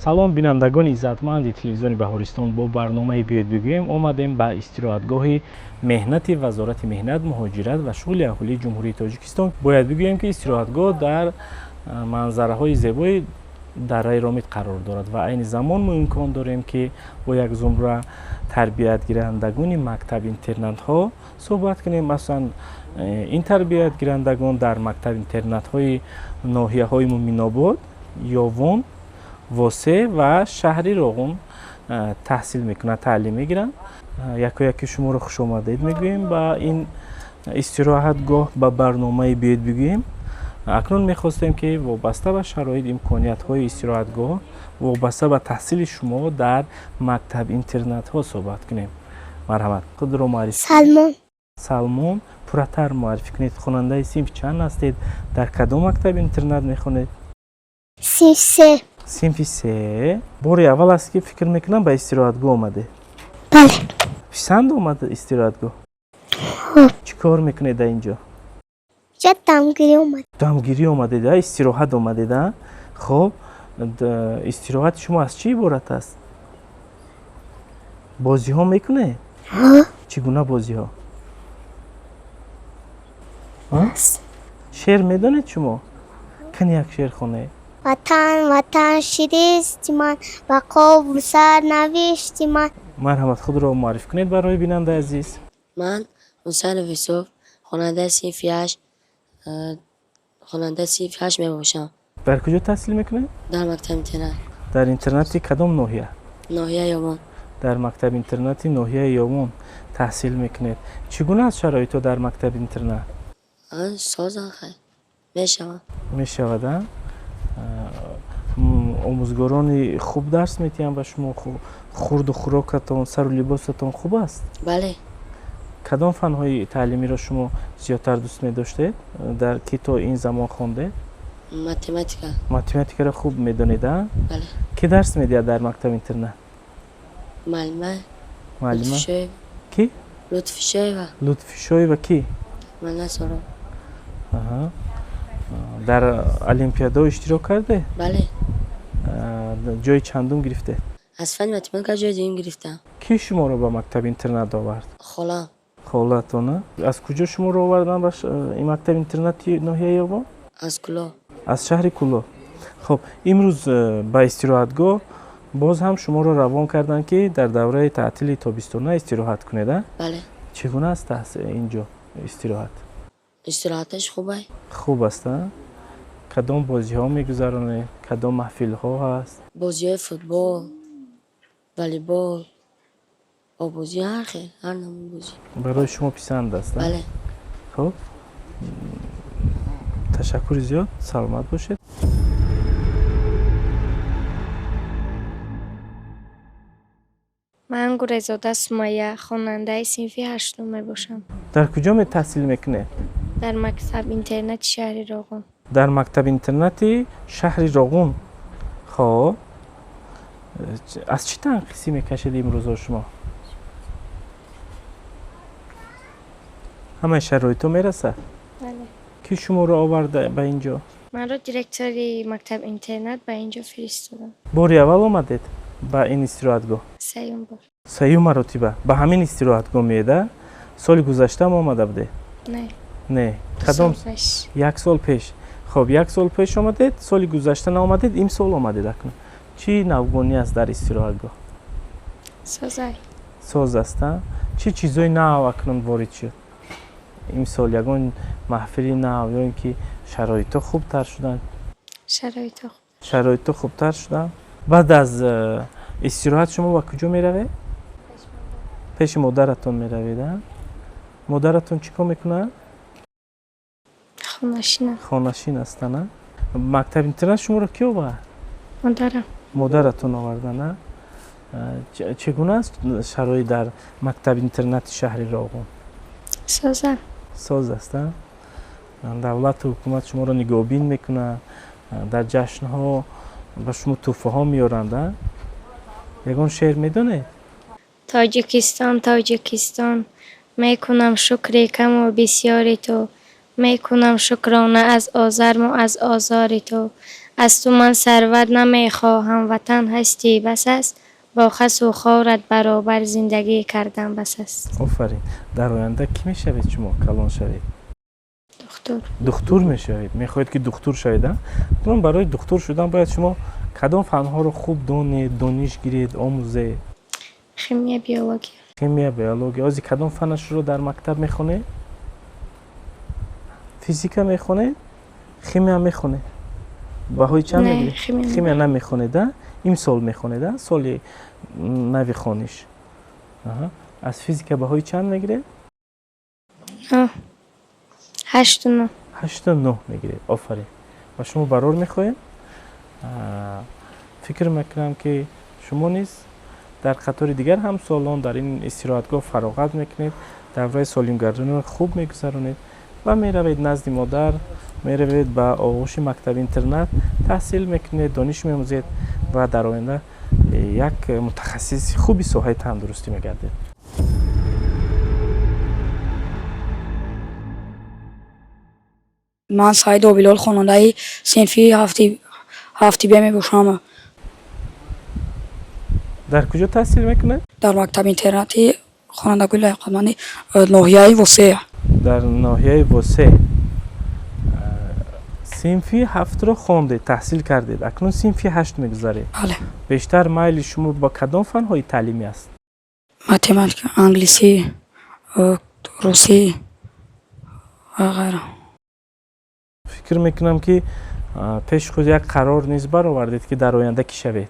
Салом, бинандагони иззатманди телевизиони Баҳористон. Бо барномаи «Биёед бигӯем» омадем ба истироҳатгоҳи меҳнати Вазорати меҳнат, муҳоҷират ва шуғли аҳолии Ҷумҳурии Тоҷикистон. Бояд бигӯем, ки истироҳатгоҳ дар манзараҳои зебои дарраи Ромит қарор дорад ва айни замон мо имкон дорем, ки бо як зумра тарбиятгирандагони мактаб-интернатҳо суҳбат кунем. Масалан, ин тарбиятгирандагон дар мактаб-интернатҳои ноҳияҳои Муминобод, Ёвон, Восе ва шаҳри Роғун таҳсил мекунанд, таълим мегиранд. Якояки шуморо хушомадед мегӯем ба ин истироҳатгоҳ, ба барномаи «Биёед бигӯем». Акнун мехостем, ки вобаста ба шароит, имкониятҳои истироҳатгоҳ, вобаста ба таҳсили шумо дар мактаб интернатҳо суҳбат кунем. Марҳамат, худро муаррифӣ. Салмон. Салмон. Пурратар муаррифӣ кунед. Хонандаи синф чанд ҳастед, дар кадом мактаб интернат мехонед? Синф се. Синфи се. Бори аввал аст, ки фикр мекунам, ба истироҳатгоҳ омадед? Бале. Писанд омад истироҳатгоҳ? Чӣ кор мекунед дар ин ҷо? Ҷа дамгирӣ омад. Дамгирӣ омадед, истироҳат омадед. Хуб, истироҳати шумо аз чӣ иборат аст? Бозиҳо мекунед? Чӣ гуна бозиҳо? Шеър медонед шумо? Кани, як шеър хонед. Ватан, ватан, ширисти ман, бақову сарнавишти ман. Марҳамат, худро муаррифӣ кунед барои бинандаи азиз. Ман Ҳусайнов Юсуф, хонандаи синфи ҳашт, хонандаи синфи ҳашт мебошам. Дар куҷо таҳсил мекунед? Дар мактаби интернат. Дар интернати кадом ноҳия? Ноҳияи Ёвон. Дар мактаби интернати ноҳияи Ёвон таҳсил мекунед. Чӣ гуна аст шароитҳо дар мактаби интернат? Созан, хай, мешавад. Мешавад. Омӯзгорони хуб дарс медиҳанд ба шумо? Хурду хӯрокатон, сару либосатон хуб аст? Бале. Кадом фанҳои таълимиро шумо зиёдтар дӯст медоштед, дар ки то ин замон хондед? Математика. Математикаро хуб медонед, а? Бале. Кӣ дарс медиҳад дар мактаби интернат? Муаллима. Муаллима кӣ? Лутфишоева. Лутфишоева кӣ? Муаллима Соро. Дар олимпиадаҳо иштирок карде? Бале. Ҷои чандум гирифте? Аз фанни математика ҷои дуюм гирифтам. Кӣ шуморо ба мактаби интернат овард? Холам. Холатона. Аз куҷо шуморо овардан ба ин мактаби интернати ноҳияи Ёвон? Аз Кӯлоб. Аз шаҳри Кӯлоб. Хуб, имрӯз ба истироҳатгоҳ боз ҳам шуморо равон карданд, ки дар давраи таътили тобистона истироҳат кунед, а? Бале. Чӣ гуна аст ин ҷо истироҳат? Истироҳаташ хуб ай. Хуб аст, а? Кадом бозиҳо мегузаронед, кадом маҳфилҳо ҳаст? Бозиҳои футбол, волейбол, оббозӣ, ҳар хел, ҳар намуд бозӣ. Барои шумо писанд аст? Бале. Хуб, ташаккури зиёд, саломат бошед. Ман Гурезода Сумайя, хонандаи синфи ҳаштум мебошам. Дар куҷо таҳсил мекунед? Дар мактаб интернати шаҳри Роғун. Дар мактаби интернати шаҳри Роғун. Хоб, аз чӣ танқисӣ мекашед имрӯзо шумо? Ҳамаи шароитҳо мерасад? Бале. Кӣ шуморо оварда ба ин ҷо? Манро директори мактаб интернат ба ин ҷо фиристоданд. Бори аввал омадед ба ин истироҳатгоҳ? Сеюм бор. Сеюм маротиба ба ҳамин истироҳатгоҳ меоед, а? Соли гузаштаам омада будед? Не. Не, кадом? Як сол пеш. Хоб, як сол пеш омадед, соли гузашта наомадед, имсол омадед. Акнун чӣ навгонӣ аст дар истироҳатгоҳ? Созай. Соз аст, а? Чӣ чизҳои нав акнун ворид шуд имсол? Ягон маҳфили нав ё ин ки шароитҳо хубтар шуданд? Шароитҳо. Шароитҳо хубтар шуданд. Баъд аз истироҳат шумо ба куҷо меравед? Пеши модаратон меравед, а? Модаратон чӣ кор мекунад? Хонашина. Хонашин ҳастанд, а? Мактаби интернат шуморо кӣ овард? Модарам. Модаратон овардан, а? Чӣ гуна аст шароит дар мактаби интернати шаҳри Роғун? Соза. Соз аст, а? Давлату ҳукумат шуморо нигоҳбин мекунад, дар ҷашнҳо ба шумо тӯҳфаҳо меоранд, а? Ягон шеър медонед? Тоҷикистон, Тоҷикистон, мекунам шукри каму бисёри ту, мекунам шукрона аз озарму аз озори ту. Аз ту ман сарват намехоҳам, ватан ҳастӣ бас аст, бо хасу хорат баробар зиндагӣ кардан бас аст. Офарин. Дар оянда кӣ мешавед шумо, калон шавед? Духтур. Духтур мешавед? Мехоҳед ки духтур шавед, а? Акнун барои духтур шудан бояд шумо кадом фанҳоро хуб донед, дониш гиред, омӯзед? Химия, биология. Химия, биология. Ози кадом фанашро дар мактаб мехонед? Физика мехонед? Химия мехонед? Баҳои чанд Не, мегиред? химия не. Химия намехонед, а? Имсол мехонед, а? Соли нави хониш. Аҳа. Аз физика баҳои чанд мегиред? 8-9. 8-9 мегиред. Офарин. Ба шумо барор мехоҳем. Фикр мекунам, ки шумо низ дар қатори дигар ҳамсолон дар ин истироҳатгоҳ фароғат мекунед, давраи солимгардониро хуб мегузаронед ва меравед назди модар, меравед ба оғӯши мактаби интернат, таҳсил мекунед, дониш меомӯзед ва дар оянда як мутахассиси хуби соҳаи тандурустӣ мегардед. Ман Саид Обилол, хонандаи синфи ҳафти Б мебошам. Дар куҷо таҳсил мекунед? Дар мактаби интернати хонандагони лаёқатманди ноҳияи Восея. Дар ноҳияи Восе. Синфи ҳафтро хондед, таҳсил кардед, акнун синфи ҳашт мегузаред. Бале. Бештар майли шумо ба кадом фанҳои таълимӣ аст? Математика, англисӣ, русӣ ва ғайра. Фикр мекунам, ки пеши худ як қарор низ баровардед, ки дар оянда кӣ шавед.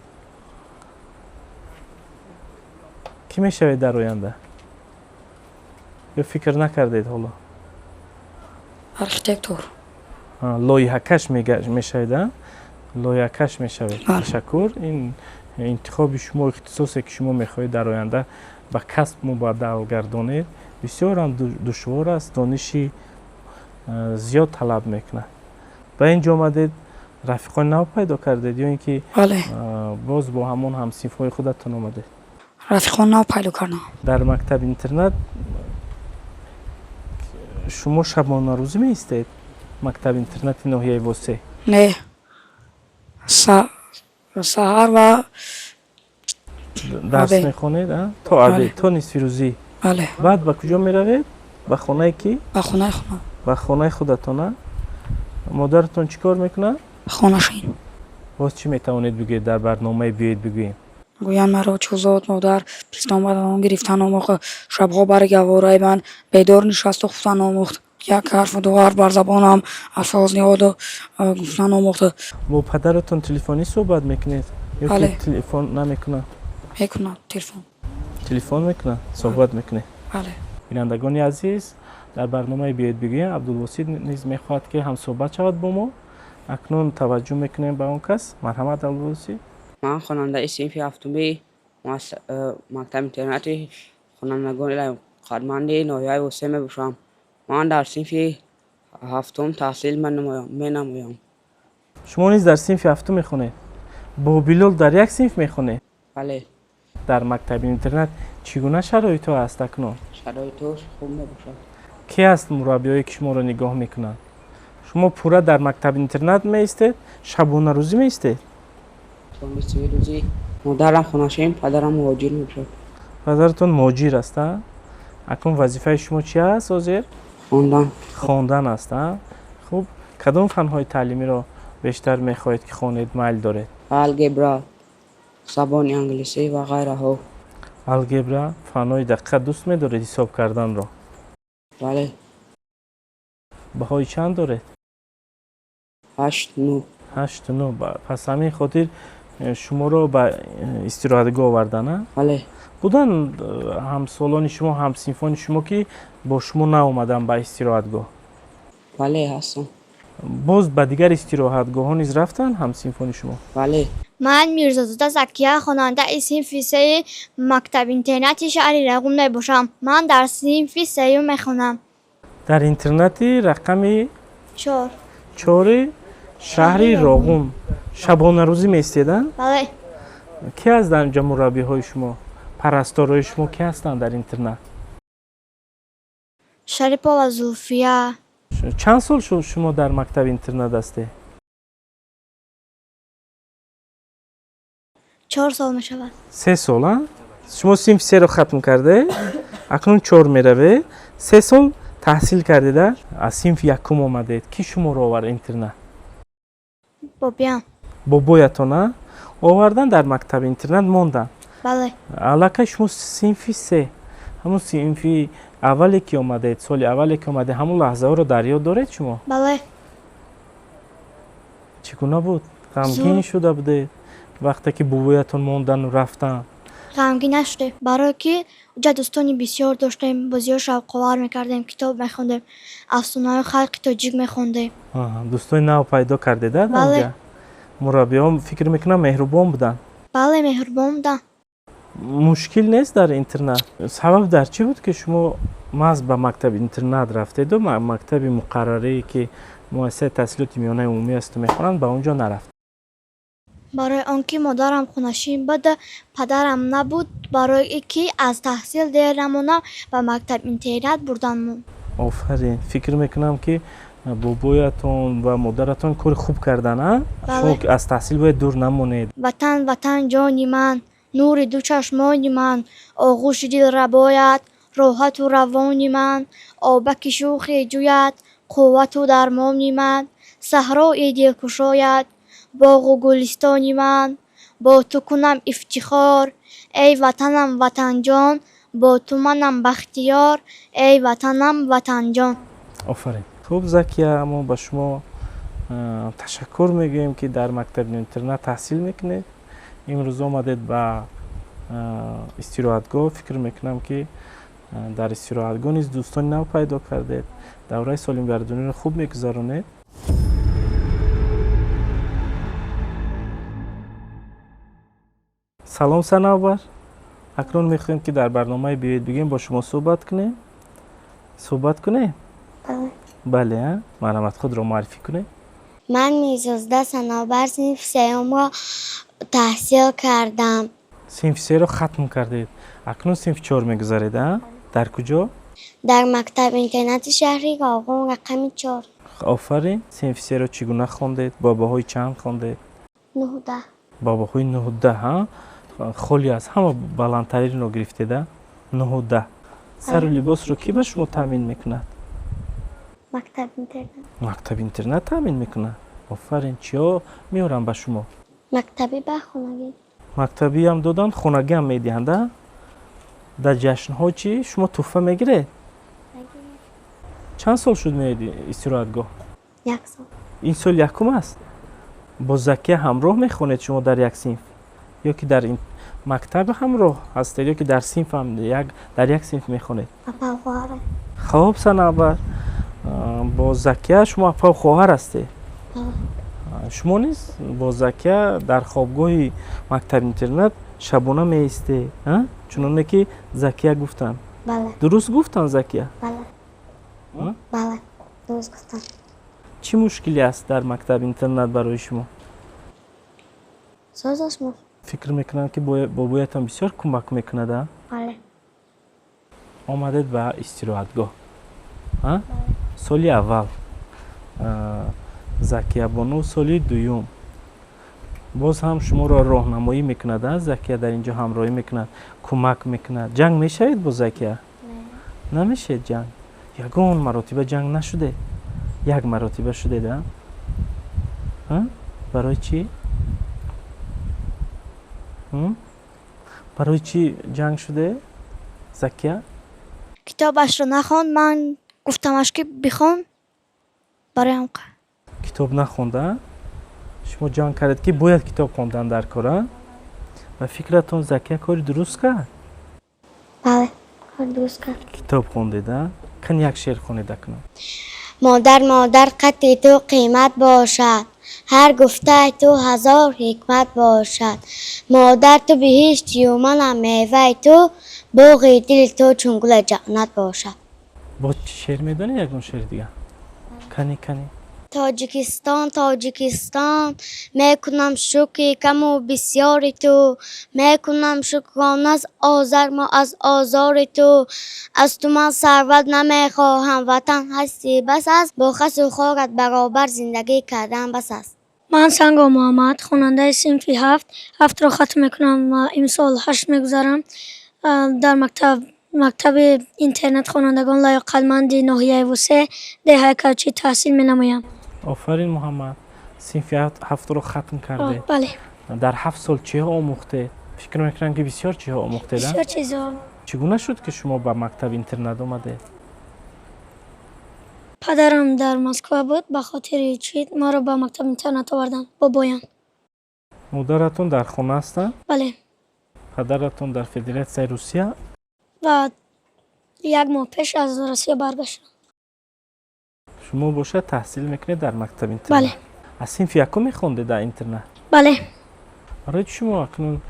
Кӣ мешавед дар оянда? Ё фикр накардед ҳоло? Архитектор. Лоиҳакаш мешавед, а? Лоиҳакаш мешавед. Бале. Ташаккур. Ин интихоби шумо, ихтисосе ки шумо мехоҳед дар оянда ба касб мубаддал гардонед, бисёрам душвор аст, дониши зиёд талаб мекунад. Ба ин ҷо омадед, рафиқони нав пайдо кардед ё ин ки Бале. боз бо ҳамон ҳамсинфҳои худатон омадед? Рафиқон нав пайдо кардам. Дар мактаби интернат шумо шабонарӯзӣ меистед? Мактаби интернати ноҳияи Восе. Не, саҳар ва дарс Обед. мехонед, а? То Бале. обед, то нисфирӯзӣ. Бале. Баъд ба куҷо меравед? Ба хонаи кӣ? Ба хонаи хона. Ба хонаи худатон, а? Модаратон чӣ кор мекунад? Хонашин. Боз чӣ метавонед бигӯед дар барномаи «Биёед бигӯем»? Гӯянд маро чу зод модар, пистон ба даҳон гирифтан омӯхт, шабҳо бари гаҳвораи ман бедор нишасту хуфтан омӯхт, як ҳарфу ду ҳарф бар забонам алфоз ниҳоду гуфтан омӯхт. Бо падаратон телефонӣ суҳбат мекунед ё ки Бале. телефон намекунад? Мекунад телефон. Телефон мекунад, суҳбат мекунед? Бале. Бинандагони азиз, дар барномаи «Биёед бигӯем» Абдулвосит низ мехоҳад, ки ҳамсуҳбат шавад бо мо. Акнун таваҷҷӯҳ мекунем ба он кас. Марҳамат, Абдулвосит. Ман хонандаи синфи ҳафтуми мактаби интернати хонандагони лаёқатманди ноҳияи Восе мебошам. Ман дар синфи ҳафтум таҳсил менамоям. Шумо низ дар синфи ҳафтум мехонед? Бо Билол дар як синф мехонед? Бале. Дар мактаби интернат чӣ гуна шароитҳо аст акнун? Шароитҳо хуб мебошад. Кӣ аст мураббиҳое, ки шуморо нигоҳ мекунанд? Шумо пурра дар мактаби интернат меистед, шабонарӯзӣ меистед? То нисфирӯзӣ. Модарам хонашин, падарам муҳоҷир мебошад. Падаратон муҳоҷир аст, а? Акнун вазифаи шумо чи аст ҳозир? Хондан. Хондан аст, а? Хуб, кадом фанҳои таълимиро бештар мехоҳед ки хонед, майл доред? Алгебра, забони англисӣ ва ғайраҳо. Алгебра, фанҳои дақиқа дӯст медоред, ҳисоб карданро? Бале. Баҳои чанд доред? 8-9. 8-9. Пас ҳамин хотир шуморо ба истироҳатгоҳ овардан, а? Бале. Буданд ҳамсолони шумо, ҳамсинфони шумо, ки бо шумо наомаданд ба истироҳатгоҳ? Бале, ҳастам. Боз ба дигар истироҳатгоҳҳо низ рафтанд ҳамсинфони шумо? Бале. Ман Мирзозода Закия, хонандаи синфи сеи мактаб-интернати шаҳри Рағун мебошам. Ман дар синфи сеюм мехонам. Дар интернати рақами 4. 4-и шаҳри Роғун шабонарӯзӣ меистеданд? Бале. Кӣ аст дар инҷо мураббиҳои шумо, парасторҳои шумо кӣ ҳастанд дар интернат? Шарипова Зулфия. Чанд сол шуд шумо дар мактаби интернат ҳастед? 4 сол мешавад. 3 сол, а? Шумо синфи серо хатм карде, акнун чор меравед. 3 сол таҳсил кардеда, аз синфи якум омадед. Кӣ шуморо овард интернат? Бобиям. Бобоятон, а, овардан, дар мактаби интернат мондан? Бале. Аллакай шумо синфи се, ҳамун синфи аввале ки омадед, соли аввале ки омадед, ҳамун лаҳзаҳоро дар ёд доред шумо? Бале. Чӣ гуна буд? Ғамгин шуда будед, вақте ки бобоятон мондану рафтанд? Ғамгин нашудем, барое ки уҷа дӯстони бисёр доштем, бозиҳо шавқовар мекардем, китоб мехондем, афсонаҳои халқи тоҷик мехондем. Дӯстони нав пайдо кардеда? Бале. Мураббиҳо, фикр мекунам, меҳрубон буданд? Бале, меҳрубон буданд. Мушкил нест дар интернат? Сабаб дар чӣ буд, ки шумо маҳз ба мактаби интернат рафтеду мактаби муқаррарие, ки муассисаи таҳсилоти миёнаи умумӣ асту мехонанд, ба он ҷо нарафт? Барои он ки модарам хонашин буд, падарам набуд. Барои ки аз таҳсил дер намонам, ба мактаб интернат бурданмон. Офарин! Фикр мекунам, ки бобоятон ва модаратон кори хуб кардан, а? Шумо аз таҳсил бояд дур намонед. Ватан, ватан, ҷони ман, нури ду чашмони ман, оғӯши дилрабоят, роҳату равони ман, обаки шӯхе ҷӯяд, қуввату дармони ман, саҳрои дилкушояд, боғу гулистони ман. Бо ту кунам ифтихор, эй ватанам, ватанҷон, бо ту манам бахтиёр, эй ватанам, ватанҷон. Офарин! Хуб, Закия, мо ба шумо ташаккур мегӯем, ки дар мактаби интернат таҳсил мекунед, имрӯз омадед ба истироҳатгоҳ. Фикр мекунам, ки дар истироҳатгоҳ низ дӯстони нав пайдо кардед, давраи солимгардониро хуб мегузаронед. Салом, Санавбар! Акнун мехоҳем, ки дар барномаи «Биёед бигӯем» бо шумо суҳбат кунем. Суҳбат кунем? Бале, марҳамат, худро муаррифӣ кунед. Ман Мирзозода Санобар, синфи сеюмро таҳсил кардам. Синфи серо хатм кардед, акнун синфи чор мегузаред, а? Дар куҷо? Дар мактаб интернати шаҳри Роғун рақами 4. Офарин! Синфи серо чӣ гуна хондед, бо баҳои чанд хондед? 9-10. Бо баҳои 9-10, ҳа? Холи аз ҳама баландтаринро гирифтеда, 9-10. Сару либосро кӣ ба шумо таъмин мекунад? Мактаб интернат. Мактаби интернат таъмин мекунад. Офарин! Чиҳо меорам ба шумо? Мактабӣ ба хонагӣ. Мактабиам доданд, хонагиам медиҳанд, а? Дар ҷашнҳо чӣ, шумо тӯҳфа мегиред? Чанд сол шуд меоед истироҳатгоҳ? Як сол. Ин сол якум аст? Бо Закия ҳамроҳ мехонед шумо дар як синф, ё ки дар мактаб ҳамроҳ ҳастед, ё ки дар синф ҳам дар як синф мехонед? Апа-хоҳар. Хоб, Санабар, бо Закия шумо апау хоҳар ҳастед. Шумо низ бо Закия дар хобгоҳи мактаби интернат шабона меистед, чуноне ки Закия гуфтанд? Дуруст гуфтанд, Закия? Бале, дуруст гуфтанд. Чӣ мушкиле аст дар мактаби интернат барои шумо? Созашмо. Фикр мекунам, ки бобоятон бисёр кӯмак мекунад, а? Бале. Омадед ба истироҳатгоҳ соли аввал, Закиябону соли дуюм. Боз ҳам шуморо роҳнамоӣ мекунад, а? Закия дар ин ҷо ҳамроҳӣ мекунад, кӯмак мекунад. Ҷанг мешавед бо Закия? Намешавед ҷанг? Ягон маротиба ҷанг нашудед? Як маротиба шудед, а? Барои чӣ? Барои чӣ ҷанг шуде, Закия? Китобашро нахонд. Ман гуфтамаш, ки бихон, барои ҳам Китоб нахонда, шумо ҷанг кардед, ки бояд китоб хондан дар кор, а? Ба фикратон, Закия кори дуруст кард? Бале, кори дуруст кард. Китоб хондед, а? Кани, як шеър хонед акнун. Модар, модар, қадди ту қимат бошад, ҳар гуфтаи ту ҳазор ҳикмат бошад. Модар, ту биҳиштию манам меваи ту, боғи дили ту чун гули ҷаннат бошад. Бо чӣ шеър медонед? Ягон шеъри дигар? Кани, кани. Тоҷикистон, Тоҷикистон, мекунам шукри каму бисёри ту, мекунам шукрона аз озармо аз озори ту. Аз ту ман сарват намехоҳам, ватан ҳастӣ, бас аст, бо хасу хорат баробар зиндагӣ кардан бас аст. Ман Санго Муҳаммад, хонандаи синфи ҳафт, ҳафтро хатм мекунам ва имсол ҳашт мегузарам. Дар мактаби интернат хонандагон лаёқатманди ноҳияи Восе, деҳаи Кавчӣ таҳсил менамоям. Офарин, Муҳаммад, синфи ҳафтро хатм кардед. Бале. Дар 7 сол чиҳо омӯхтед? Фикр мекунам, ки бисёр чиҳо омӯхтед. Бисёр чизҳо. Чӣ гуна шуд, ки шумо ба мактаби интернат омадед? Падарам дар Москва буд, ба хотири чӣ маро ба мактаби интернат оварданд, бобоям. Модаратон дар хона ҳастанд? Бале. Падаратон дар Федератсияи Русия? Ва як моҳ пеш аз Россия баргаштам. Шумо бошад таҳсил мекунед дар мактаби интернат? Бале. Аз синфи якум мехондед дар интернат? Бале. Барои чӣ шумо акнун,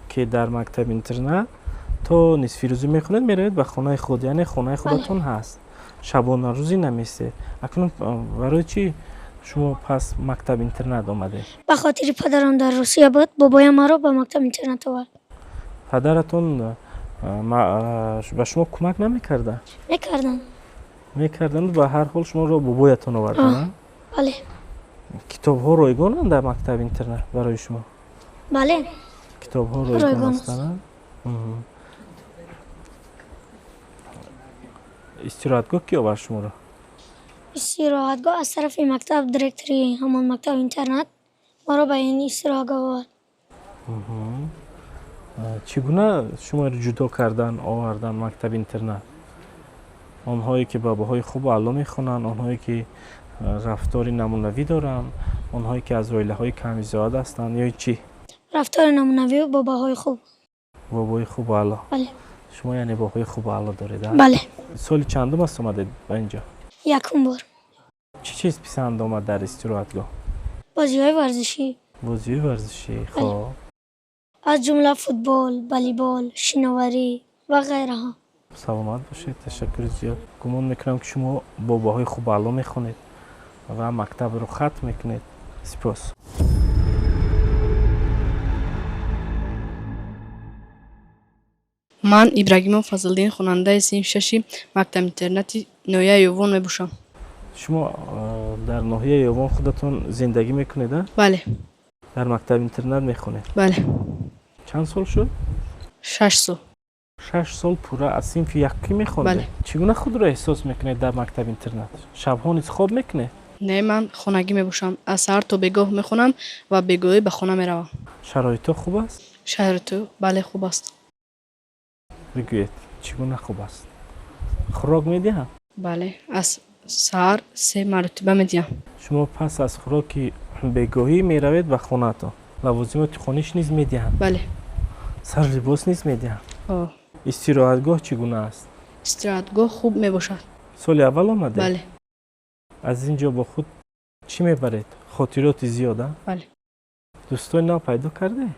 ки дар мактаби интернат то нисфи рӯзӣ мехонед, меравед ба хонаи худ, яъне хонаи худатон ҳаст, шабонарӯзӣ наместед? Акнун барои чӣ шумо пас мактаби интернат омадед? Ба хотири падарам дар Русия буд, бобоям маро ба мактаби интернат овард. Падаратон ба шумо кӯмак намекарда? Мекарданд. Мекарданд, ба ҳар ҳол шуморо бобоятон оварданд? Бале. Китобҳо ройгонанд дар мактаби интернат барои шумо? Бале. Китобҳо ройгон ҳастанд. Истироҳатгоҳ ки овард шуморо? Истироҳатгоҳ аз тарафи мактаб, директори ҳамон мактаби интернат маро ба ин истироҳатгоҳ овард. Чӣ гуна шуморо ҷудо кардан, овардан мактаби интернат? Онҳое ки ба баҳои хубу аъло мехонанд, онҳое ки рафтори намунавӣ доранд, онҳое ки аз оилаҳои камбизоат ҳастанд, ё чӣ? Рафтори намунавӣ бо баҳои хуб. Бо баҳои хубу аъло. Бале. Шумо яъне баҳои хубу аъло доред, а? Бале. Соли чандум аст омадед ба инҷо? Якум бор. Чӣ чиз писанд омад дар истироҳатгоҳ? Бозиҳои варзишӣ. Бозиҳои варзишӣ, хоб. Аз ҷумла футбол, волейбол, шиноварӣ ва ғайраҳо. Саломат бошед, ташаккури зиёд. Гумон мекунам, ки шумо бо баҳои хубу аъло мехонед ва мактабро хатм мекунед. Сипос. Ман Ибрагимов Фазлиддин, хонандаи синфи шаши мактаби интернати ноҳияи Ёвон мебошам. Шумо дар ноҳияи Ёвон худатон зиндагӣ мекунед, а? Бале. Дар мактаби интернат мехонед? Бале. Чанд сол шуд? 6 сол. 6 сол пурра аз синфи якум мехондед? Бале. Чӣ гуна худро эҳсос мекунед дар мактаби интернат? Шабҳо низ хоб мекунед? Не, ман хонагӣ мебошам. Аз саҳар то бегоҳ мехонам ва бегоҳӣ ба хона меравам. Шароито хуб аст? Шароито бале, хуб аст. Бигӯед, чӣ гуна хуб аст? Хӯрок медиҳанд? Бале, аз саҳар 3 маротиба медиҳам. Шумо пас аз хӯроки бегоҳӣ меравед ба хонаатон. Лавозимоти хониш низ медиҳанд? Бале. Сарлибос низ медиҳанд? О. Истироҳатгоҳ чӣ гуна аст? Истироҳатгоҳ хуб мебошад. Соли аввал омадед? Бале. Аз ин ҷо бо худ чӣ мебаред? Хотироти зиёд, а? Бале. Дӯстони нав пайдо кардед?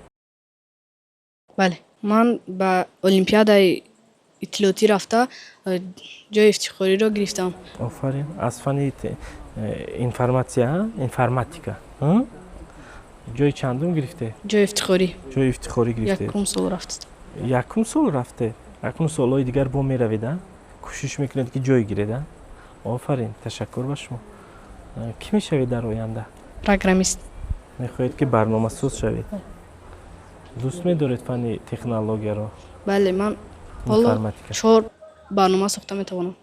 Бале. Ман ба олимпиадаи иттилоотӣ рафта ҷои ифтихориро гирифтам. Офарин. Аз фани информатсия, информатика. Ҷои чандум гирифтед? Ҷои ифтихорӣ. Ҷои ифтихорӣ гирифтед. Якум сол рафтед. Якум сол рафтед? Акнун солҳои дигар бо меравед, а? Кӯшиш мекунед, ки ҷой гиред, а? Офарин, ташаккур ба шумо. Кӣ мешавед дар оянда? Программист. Мехоҳед, ки барномасоз шавед? Дӯст медоред фанни технологияро? Бале, ман ҳоло 4 барнома сохта метавонам.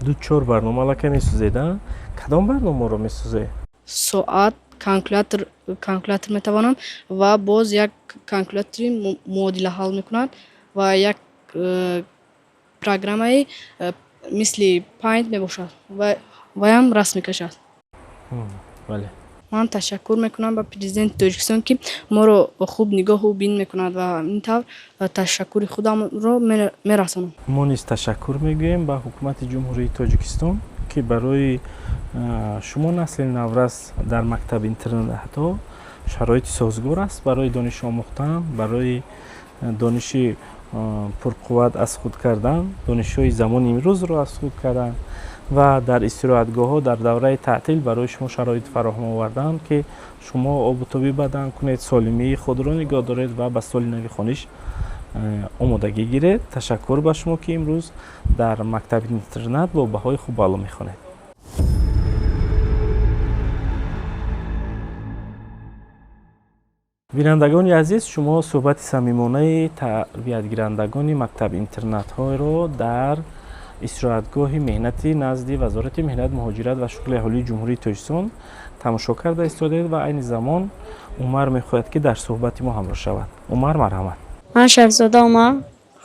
2-4 барнома аллакай месозед, а? Кадом барномаро месозед? Соат, калкулятор метавонам ва боз як калкулятори муодила ҳал мекунад ва як программаи мисли Paint мебошад ва ваям расм мекашад. Бале. Ман ташаккур мекунам ба президенти Тоҷикистон, ки моро хуб нигоҳу бин мекунад ва ин тавр ташаккури худамро мерасонам. Мо низ ташаккур мегӯем ба ҳукумати Ҷумҳурии Тоҷикистон, ки барои шумо насли наврас дар мактаби интернат ҳатто шароити созгор аст барои дониш омӯхтан, барои дониши пурқувват аз худ кардан, донишҳои замони имрӯзро аз худ кардан ва дар истироҳатгоҳҳо дар давраи таътил барои шумо шароит фароҳам овардан, ки шумо обутоби бадан кунед, солимии худро нигоҳ доред ва ба соли нави хониш омодагӣ гиред. Ташаккур ба шумо, ки имрӯз дар мактаби интернат бо баҳои хуб аъло мехонед. Бинандагони азиз, шумо суҳбати самимонаи тарбиятгирандагони мактаб-интернатҳоро дар истироҳатгоҳи меҳнати назди Вазорати меҳнат, муҳоҷират ва шуғли аҳолии Ҷумҳурии Тоҷикистон тамошо карда истодаед ва айни замон Умар мехоҳад, ки дар суҳбати мо ҳамроҳ шавад. Умар, марҳамат. Ман Шарифзода Умар,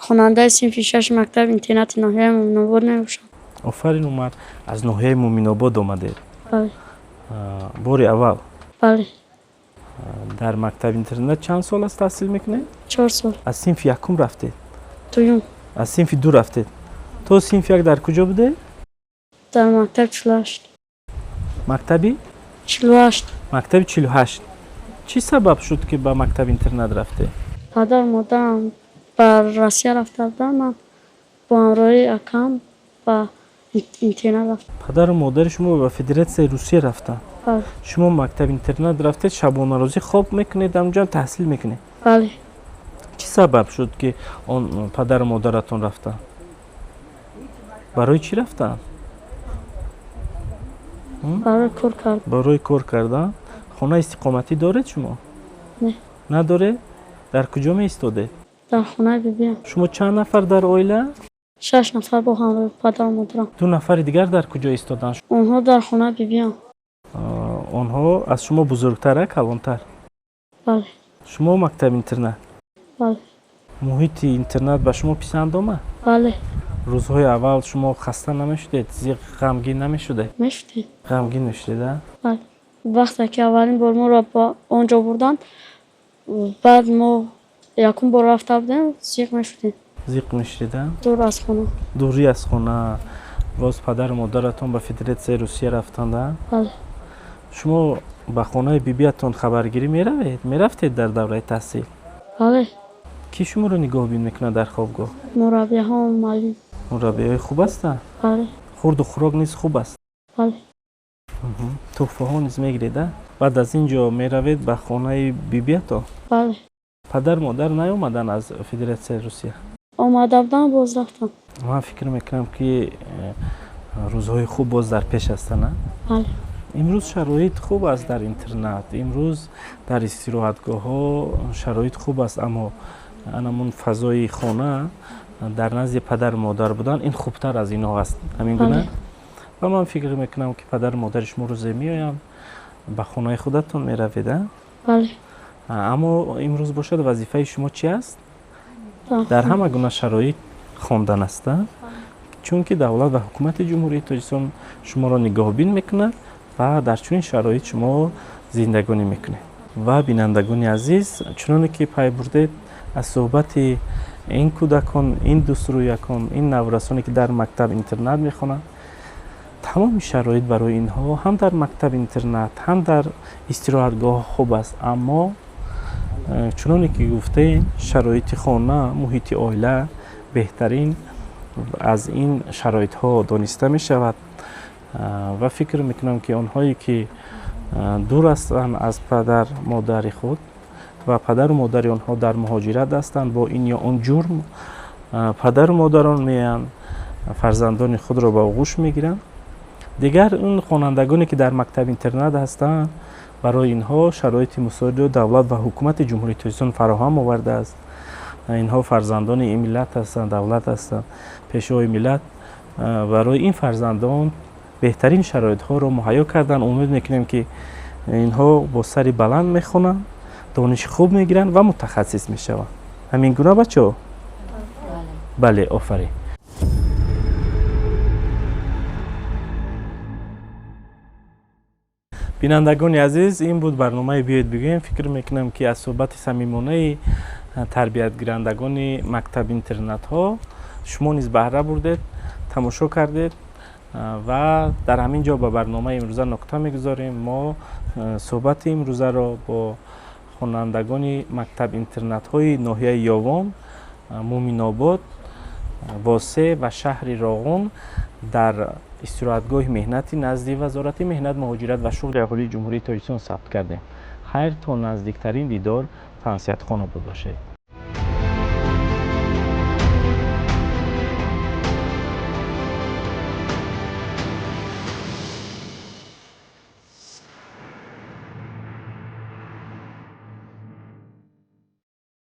хонандаи синфи шаши мактаби интернати ноҳияи Муъминобод мебошам. Офарин, Умар. Аз ноҳияи Муъминобод омадед? Бале. Бори аввал? Бале. Дар мактаби интернат чанд сол аст таҳсил мекунед? 4 сол. Аз синфи якум рафтед? Дуюм. Аз синфи ду рафтед. То синфи як дар куҷо будед? Дар мактаби 48. Мактаби? 48. Мактаби 48. Чӣ сабаб шуд, ки ба мактаби интернат рафтед? Падару модарам ба Россия рафта буданд, ман бо ҳамроҳии акам ба интернат рафтам. Падару модари шумо ба Федератсияи Русия рафтанд? Бале. Шумо мактаби интернат рафтед, шабонарӯзӣ хоб мекунед, ҳамҷо таҳсил мекунед? Бале. Чӣ сабаб шуд, ки он падару модаратон рафтанд? Барои чӣ рафтанд? Барои кор кардан. Барои кор кардан. Хонаи истиқоматӣ доред шумо? Не. Надоред? Дар куҷо меистодед? Дар хонаи бибиям. Шумо чанд нафар дар оила? Шаш нафар бо ҳамроҳи падару модарам. Ду нафари дигар дар куҷо истоданд? Онҳо дар хонаи бибиям. Онҳо аз шумо бузургтар, калонтар? Бале. Шумо мактаби интернат? Бале. Муҳити интернат ба шумо писанд омад? Бале. Рӯзҳои аввал шумо хаста намешудед, зиқ, ғамгин намешудед? Мешудем. Ғамгин мешудед, а? Бале. Вақте ки аввалин бор моро ба он ҷо бурданд, баъд мо якум бор рафта будем, зиқ мешудем. Зиқ мешудед, а? Дур аз хона. Дурӣ аз хона. Боз падару модаратон ба Федератсияи Русия рафтанд, а? Бале. Шумо ба хонаи бибиятон хабаргирӣ меравед, мерафтед дар давраи таҳсил? Бале. Кӣ шуморо нигоҳбин мекунад дар хобгоҳ? Мураббиҳо, муаллим. Мураббиҳои хуб ҳастанд? Бале. Хурду хӯрок низ хуб аст? Бале. Тӯҳфаҳо низ мегиред, а? Баъд аз ин ҷо меравед ба хонаи бибиятон? Бале. Падар модар наёмаданд аз Федератсияи Русия? Омада буданд, боз рафтанд. Ман фикр мекунам, ки рӯзҳои хуб боз дар пеш ҳастанд, а? Бале. Имрӯз шароит хуб аст дар интернат, имрӯз дар истироҳатгоҳҳо шароит хуб аст, аммо анамун фазои хона, дар назди падару модар будан, ин хубтар аз инҳо аст, ҳамин гуна? Ва ман фикр мекунам, ки падару модари шумо рӯзе меоянд, ба хонаи худатон меравед, а? Бале. Аммо имрӯз бошад, вазифаи шумо чи аст? Дар ҳама гуна шароит хондан аст, чунки давлат ва ҳукумати Ҷумҳурии Тоҷикистон шуморо нигоҳбин мекунад ва дар чунин шароит шумо зиндагонӣ мекунед. Ва бинандагони азиз, чуноне ки пай бурдед аз суҳбати ин кӯдакон, ин дӯстрӯякон, ин наврасоне, ки дар мактаб интернат мехонанд, тамоми шароит барои инҳо ҳам дар мактаб интернат, ҳам дар истироҳатгоҳ хуб аст, аммо чуноне ки гуфтем, шароити хона, муҳити оила беҳтарин аз ин шароитҳо дониста мешавад. Ва фикр мекунам, ки онҳое ки дур ҳастанд аз падар модари худ ва падару модари онҳо дар муҳоҷират ҳастанд, бо ин ё он ҷурм падару модарон меянд, фарзандони худро ба оғӯш мегиранд. Дигар он хонандагоне, ки дар мактаби интернат ҳастанд, барои инҳо шароити мусоидро давлат ва ҳукумати Ҷумҳурии Тоҷикистон фароҳам овардааст. Инҳо фарзандони ин миллат ҳастанд, давлат ҳастанд. Пешвои миллат барои ин фарзандон беҳтарин шароитҳоро муҳайё карданд. Умед мекунем, ки инҳо бо сари баланд мехонанд, дониши хуб мегиранд ва мутахассис мешаванд. Ҳамин гуна, бачаҳо? Бале, офарин. Бинандагони азиз, ин буд барномаи «Биёед бигӯем». Фикр мекунам, ки аз суҳбати самимонаи тарбиятгирандагони мактаб интернатҳо шумо низ баҳра бурдед, тамошо кардед. Ва дар ҳамин ҷо ба барномаи имрӯза нуқта мегузорем. Мо суҳбати имрӯзаро бо хонандагони мактаб интернатҳои ноҳияи Ёвон, Муъминобод, Восе ва шаҳри Роғун дар истироҳатгоҳи меҳнати назди Вазорати меҳнат, муҳоҷират ва шуғли аҳолии Ҷумҳурии Тоҷикистон сабт кардем. Хайр, то наздиктарин дидор, тансиҳат, хонобод бошед.